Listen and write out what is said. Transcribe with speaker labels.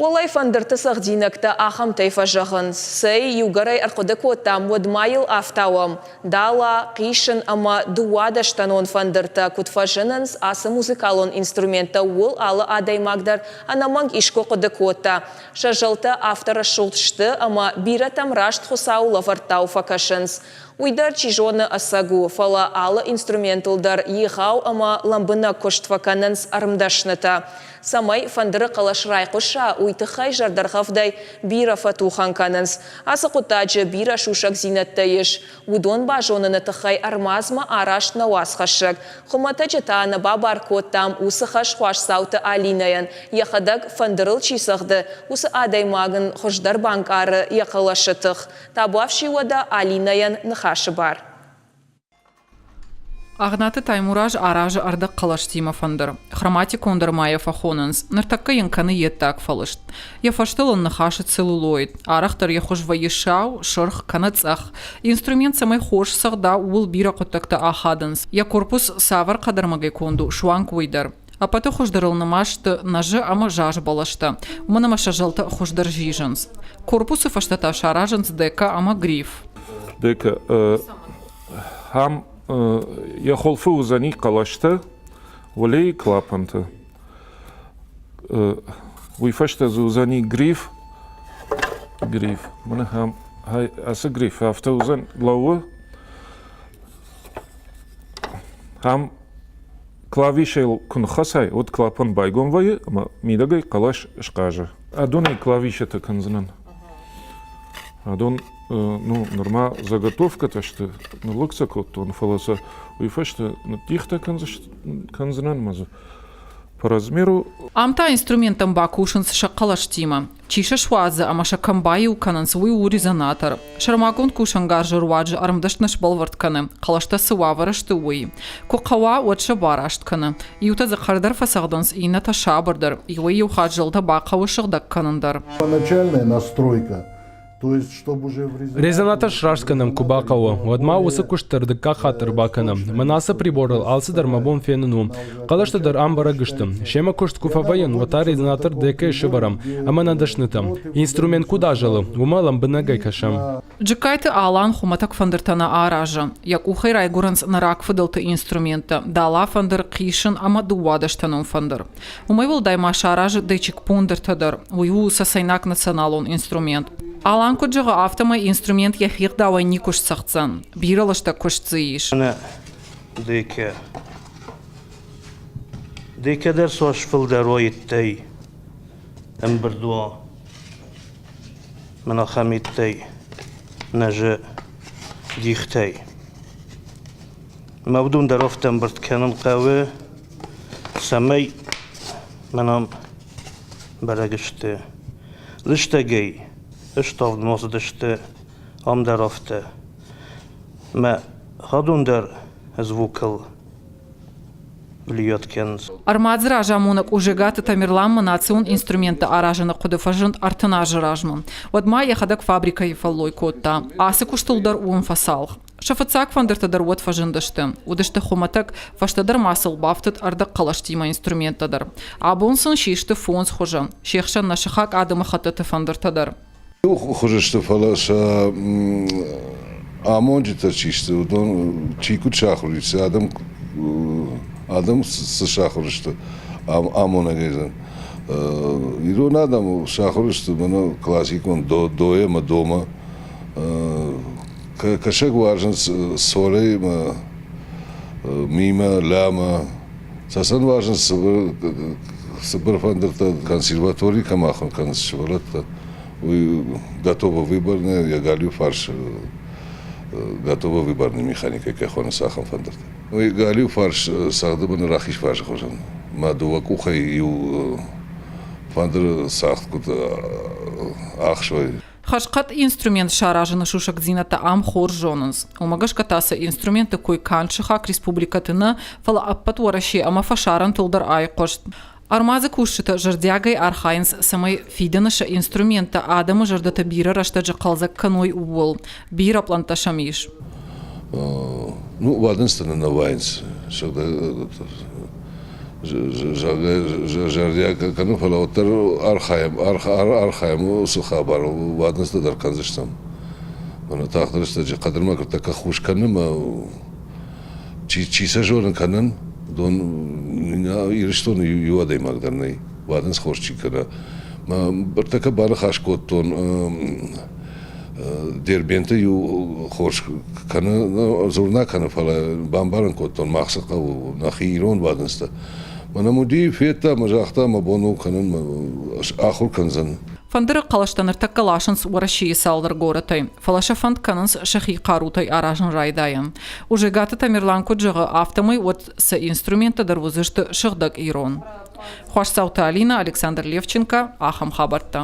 Speaker 1: Уӕлӕй фӕндырты цӕгъдинӕгтӕ ахӕмтӕй фӕзӕгъынц, цӕй, иугӕр ӕй ӕрхъуыды кодтам, уӕд ма йыл ӕфтауӕм. Дала, хъисын ӕмӕ дыууадӕстӕнон фӕндыртӕ куыд фӕзынынц, ацы музыкалон инструменттӕ ууыл алы адӕймаг дӕр ӕнӕмӕнг искуы хъуыды кодта. Сӕ зӕлтӕ афтӕ рӕсугъд сты, ӕмӕ бирӕтӕм раст Хуыцауы лӕвӕрттау фӕкӕсынц. Уый дӕр, чи зоны, ӕцӕг у, фӕлӕ алы инструментыл дӕр егъау ӕмӕ лӕмбынӕг куыст фӕкӕнынц ӕрмдӕснытӕ. Цӕмӕй фӕндыры хъӕлӕс райхъуыса, уый тыххӕй зӕрдӕргъӕвдӕй бирӕ фӕтухӕн кӕнынц. Ацы хъуыддаджы бирӕ сусӕгдзинӕдтӕ ис. Уыдон базоныны тыххӕй ӕрмадзмӕ арӕзт нӕ уацхӕссӕг. Хуымӕтӕджы та нӕ бабар кодтам уыцы хӕс Хуасдзауты Алинӕйӕн, йӕхӕдӕг фӕндырыл чи цӕгъды, уыцы адӕймаг ын хуыздӕр банкъары йӕ хъӕлӕсы тых. Табуафси уӕдӕ Алинӕйӕн ныхасы бар.
Speaker 2: Агънаты Таймураз аразы ӕрдӕгхъӕлӕстимӕ фӕндыр. Хроматикон дӕр ма йӕ фӕхонынц. Ныртӕккӕ йын кӕны йе ддаг фӕлыст. Йӕ фӕстыл ын ныхасы целлулоид. Арӕхдӕр йӕ хуыз вӕййы сау, сырх кӕнӕ цъӕх. Инструмент цӕмӕй хорз цӕгъда, ууыл бирӕ хъуыддӕгтӕ ахадынц. Йӕ корпус цавӕр хъӕдӕрмӕгӕй конд у, суанг уый дӕр. Ӕппӕты хуыздӕрыл нымад сты нӕзы ӕмӕ заз бӕлӕстӕ, уымӕн ӕмӕ сӕ зӕлтӕ хуыздӕр зизынц. Корпусы фӕстӕ та саразынц дека ӕмӕ гриф.
Speaker 3: Дека ам йӕ хуылфы уыдзӕни хъӕлӕстӕ, уӕлейы клапантӕ. Уый фӕстӕ дзы уыдзӕни гриф. Гриф. Мӕнӕ ам ацы гриф афтӕ уыдзӕн лӕууы. Ам клавишӕйыл куы ныххӕцай, уӕд клапан байгом вӕййы ӕмӕ мидӕгӕй хъӕлӕс схъазы. Адонӕй клавишӕтӕ кӕндзынӕн. Адон ну, нырма заготовкӕтӕ сты, ныллыг сӕ кодтон, фӕлӕ сӕ уый фӕстӕ ныддихтӕ кӕндзынӕн ӕмӕ дзы по размеру.
Speaker 2: Ам та инструменттӕм бакусынц сӕ хъӕлӕстимӕ. Чи сӕ суадзы ӕмӕ сӕ кӕм баиу кӕнынц, уый у резонатор. Сӕрмагонд кусӕнгарзы руаджы ӕрмдӕсны сбӕлвырд кӕны, хъӕлӕстӕ цы уавӕры сты, уый. Куы хъӕуа, уӕд сӕ бараст кӕны. Иутӕ дзы хъӕрдӕр фӕцӕгъдынц, иннӕтӕ сабырдӕр. Иуӕй-иу хатт зӕлтӕ бахъӕуы сыгъдӕг кӕнын дӕр.
Speaker 4: Поначальная настройка.
Speaker 5: Резонатор сраст кӕнӕм куы бахъӕуы, уӕд ма уыцы куыст дӕр дыккаг хатт ӕрбакӕнӕм. Мӕн ацы приборыл алцыдӕр мӕ бон фенын у. Хъӕлӕстӕ дӕр ам бӕрӕг сты. Семӕ куыст куы фӕвӕййӕм, уӕд та резонатор декӕйы сӕвӕрӕм ӕмӕ нӕ дӕснытӕм. Инструмент куыд азӕлы, уымӕ лӕмбынӕгӕй кӕсӕм.
Speaker 2: Джыккайты Алан хуымӕтӕг фӕндыртӕ нӕ аразы. Йӕ къухӕй райгуырынц нӕ рагфыдӕлты инструменттӕ, дала-фӕндыр, хъисын ӕмӕ дыууадӕстӕнон фӕндыр. Уымӕй уӕлдай ма саразы дӕчикпондыртӕ дӕр. Уый у цӕцӕйнаг националон инструмент. Алан куыд зӕгъы, афтӕмӕй инструмент йӕхи гъдауӕй никуы сцӕгъддзӕн. Бирӕ лыстӕг куыст дзы ис.
Speaker 6: Деке. Деке дӕр цас фылдӕр уайдтӕй ӕмбырд уа. Мӕн ахӕм иттӕй нӕзы дихтӕй. Мӕ уыдон дӕр афтӕ ӕмбырд кӕнын хъӕуы, цӕмӕй мӕнӕн бӕрӕг сты. Лыстӕгӕй ставд ма цыдысты ам дӕр афтӕ. Мӕ хӕдон дӕр звукыл влиять кӕнынц.
Speaker 2: Ӕрмадзы разамонӕг Ужегаты Тамерланмӕ национ инструменттӕ аразыны хъуыды фӕзынд 30 азы размӕ. Уӕдмӕ йӕхӕдӕг фабрикӕйы фӕллой кодта. Ацы куыстыл дӕр уым фӕцалх. Сӕ фыццаг фӕндыртӕ дӕр уӕд фӕзындысты. Уыдысты хуымӕтӕг, фӕстӕдӕр ма сыл бафтыд ӕрдӕгхъӕлӕстимӕ инструменттӕ дӕр. Абон сын систы фондз хуызы, се хсӕн нӕ сыхаг адӕмыхӕттыты фӕндыртӕ дӕр.
Speaker 4: Иу хуызы сты, фӕлӕ сӕ амонджытӕ чи сты, уыдон чи куыд сахуыр ис, адӕм, адӕм цы сахуыр сты амонӕгӕй. Ирон адӕм сахуыр сты мӕнӕ классикон дойӕ ӕмӕ домӕ. Кӕсӕг уарзынц солӕй ӕмӕ мимӕ, лӕмӕ. Цӕцӕн уарзынц цыбыр фӕндыртӕ, консерватори кӕм ахуыр кӕнынц сывӕллӕттӕ, уый готово выборная, йӕ галиу фарс готово выборная механикӕ кӕй хонынц, ахӕм фӕндыртӕ. Уый галиу фарс цӕгъды бын рахиз фарсы хуызӕн. Мӕ дыууӕ къухӕй иу фӕндыры цагъд куыд ӕхсой.
Speaker 2: Хӕрзхъӕд инструмент саразыны сусӕгдзинӕдтӕ ам хорз зонынц. Уымӕ гӕсгӕ та сӕ инструментты кой канд сыхаг республикӕты нӕ, фӕлӕ ӕппӕт Уӕрӕсе ӕмӕ фӕсарӕнтыл дӕр айхъуыст. Ӕрмадзы кусджытӕ зӕрдиагӕй архайынц, цӕмӕй фидӕны сӕ инструменттӕ адӕмы зӕрдӕтӕ бирӕ рӕстӕджы хъӕлдзӕг кӕной, ууыл. Бирӕ пълӕнттӕ сӕм ис.
Speaker 4: Ну, уадындзтӕ нӕ вӕййынц. зӕрдиаг кӕнын, фӕлӕ уӕддӕр архайӕм, архайӕм уыцы хабарыл, уадындзтӕ дӕр кӕндзыстӕм. Мӕнӕ тагъд рӕстӕджы хъӕдырмӕг ӕртӕккӕ хус кӕны мӕ чи, чи сӕ зоны кӕнын, уыдон Ирыстоны иу адӕймаг дӕр нӕй, уадындз хорз чи кӕна. Мӕ ӕртӕккӕ баныхас кодтон Дербенты иу хорз кӕны, дзурна кӕны, фӕлӕ бамбарын кодтон, мах цы хъӕуы, нӕхи ирон уадындзтӕ. Мӕнӕ уыди, федта мӕ, загъта, мӕ бон у кӕнын, ахуыр кӕндзӕн.
Speaker 2: Фӕндыры хъӕлӕстӕ ныртӕккӕ ласынц Уӕрӕсейы цалдӕр горӕтӕй, фӕлӕ сӕ фӕнд кӕнынц сӕхи хъарутӕй аразын райдайын. Ужегаты Тамерлан куыд зӕгъы, афтӕмӕй уӕд сӕ инструменттӕ дӕр уыдзысты сыгъдӕг ирон. Хуасдзауты Алинӕ, Александр Левченко, ахӕм хабӕрттӕ.